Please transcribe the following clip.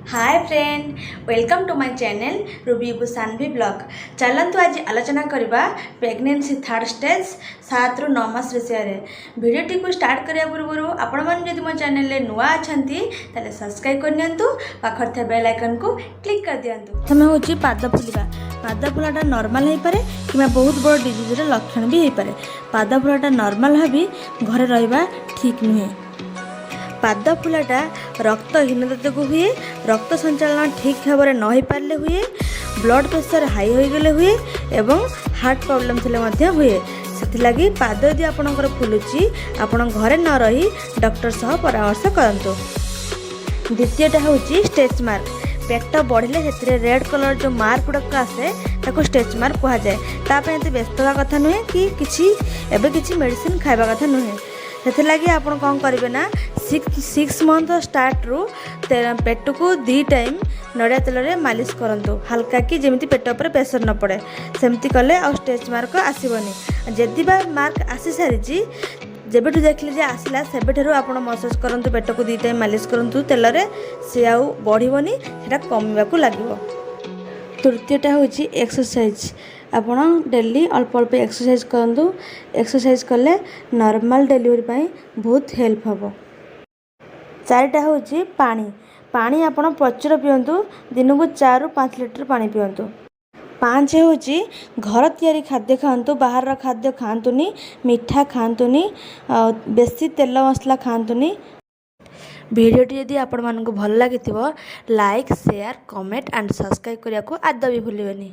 Hi friend, welcome to my channel Ruby Sanvi Vlog। ଚାଲନ୍ତୁ, ଆଜି ଆଲୋଚନା କରିବା ପ୍ରେଗନେନ୍ସି ଥାର୍ଡ଼ ଷ୍ଟେଜ୍ 7ରୁ 9 ମାସ ବିଷୟରେ। ଭିଡ଼ିଓଟିକୁ ଷ୍ଟାର୍ଟ କରିବା ପୂର୍ବରୁ ଆପଣମାନେ ଯଦି ମୋ ଚ୍ୟାନେଲରେ ନୂଆ ଅଛନ୍ତି, ତାହେଲେ ସବସ୍କ୍ରାଇବ୍ କରିନିଅନ୍ତୁ, ପାଖରେ ଥିବା ବେଲ୍ ଆଇକନ୍କୁ କ୍ଲିକ୍ କରିଦିଅନ୍ତୁ। ପ୍ରଥମେ ହେଉଛି ପାଦ ଫୁଲିବା। ପାଦ ଫୁଲାଟା ନର୍ମାଲ୍ ହେଇପାରେ କିମ୍ବା ବହୁତ ବଡ଼ ଡିଜିଜ୍ର ଲକ୍ଷଣ ବି ହେଇପାରେ। ପାଦ ଫୁଲାଟା ନର୍ମାଲ୍ ଭାବି ଘରେ ରହିବା ଠିକ୍ ନୁହେଁ। ପାଦ ଫୁଲାଟା ରକ୍ତହୀନତା ଯୋଗୁଁ ହୁଏ, ରକ୍ତ ସଞ୍ଚାଳନ ଠିକ୍ ଭାବରେ ନ ହୋଇପାରିଲେ ହୁଏ, ବ୍ଲଡ଼ ପ୍ରେସର ହାଇ ହୋଇଗଲେ ହୁଏ ଏବଂ ହାର୍ଟ ପ୍ରୋବ୍ଲେମ୍ ଥିଲେ ମଧ୍ୟ ହୁଏ। ସେଥିଲାଗି ପାଦ ଯଦି ଆପଣଙ୍କର ଫୁଲୁଛି, ଆପଣ ଘରେ ନ ରହି ଡକ୍ଟର ସହ ପରାମର୍ଶ କରନ୍ତୁ। ଦ୍ୱିତୀୟଟା ହେଉଛି ଷ୍ଟ୍ରେଚ୍ ମାର୍କ। ପେଟ ବଢ଼ିଲେ ସେଥିରେ ରେଡ଼୍ କଲର୍ ଯେଉଁ ମାର୍କ ଗୁଡ଼ାକ ଆସେ, ତାକୁ ଷ୍ଟ୍ରେଚ୍ ମାର୍କ କୁହାଯାଏ। ତା ପାଇଁ ଏତେ ବ୍ୟସ୍ତ ହେବା କଥା ନୁହେଁ କି କିଛି ଏବେ କିଛି ମେଡ଼ିସିନ ଖାଇବା କଥା ନୁହେଁ। ସେଥିଲାଗି ଆପଣ କ'ଣ କରିବେ ନା, ସିକ୍ସ ମନ୍ଥ ଷ୍ଟାର୍ଟରୁ ପେଟକୁ 2 ଟାଇମ୍ ନଡ଼ିଆ ତେଲରେ ମାଲିସ କରନ୍ତୁ ହାଲକା କି, ଯେମିତି ପେଟ ଉପରେ ପ୍ରେସର ନ ପଡ଼େ। ସେମିତି କଲେ ଆଉ ଷ୍ଟ୍ରେଚ୍ ମାର୍କ ଆସିବନି। ଯଦି ବା ମାର୍କ ଆସିସାରିଛି, ଯେବେଠୁ ଦେଖିଲେ ଯେ ଆସିଲା, ସେବେଠାରୁ ଆପଣ ମସାଜ କରନ୍ତୁ, ପେଟକୁ 2 ଟାଇମ୍ ମାଲିସ କରନ୍ତୁ ତେଲରେ। ସେ ଆଉ ବଢ଼ିବନି, ସେଇଟା କମିବାକୁ ଲାଗିବ। ତୃତୀୟଟା ହେଉଛି ଏକ୍ସରସାଇଜ୍। ଆପଣ ଡେଲି ଅଳ୍ପ ଅଳ୍ପ ଏକ୍ସରସାଇଜ୍ କରନ୍ତୁ। ଏକ୍ସରସାଇଜ୍ କଲେ ନର୍ମାଲ୍ ଡେଲିଭରି ପାଇଁ ବହୁତ ହେଲ୍ପ ହେବ। ଚାରିଟା ହେଉଛି ପାଣି। ପାଣି ଆପଣ ପ୍ରଚୁର ପିଅନ୍ତୁ। ଦିନକୁ 4ରୁ 5 ଲିଟର ପାଣି ପିଅନ୍ତୁ। ପାଞ୍ଚ ହେଉଛି ଘର ତିଆରି ଖାଦ୍ୟ ଖାଆନ୍ତୁ, ବାହାରର ଖାଦ୍ୟ ଖାଆନ୍ତୁନି, ମିଠା ଖାଆନ୍ତୁନି ଆଉ ବେଶୀ ତେଲ ମସଲା ଖାଆନ୍ତୁନି। ଭିଡ଼ିଓଟି ଯଦି ଆପଣମାନଙ୍କୁ ଭଲ ଲାଗିଥିବ, like, share, comment and subscribe କରିବାକୁ ଆଦୌ ବି ଭୁଲିବେନି।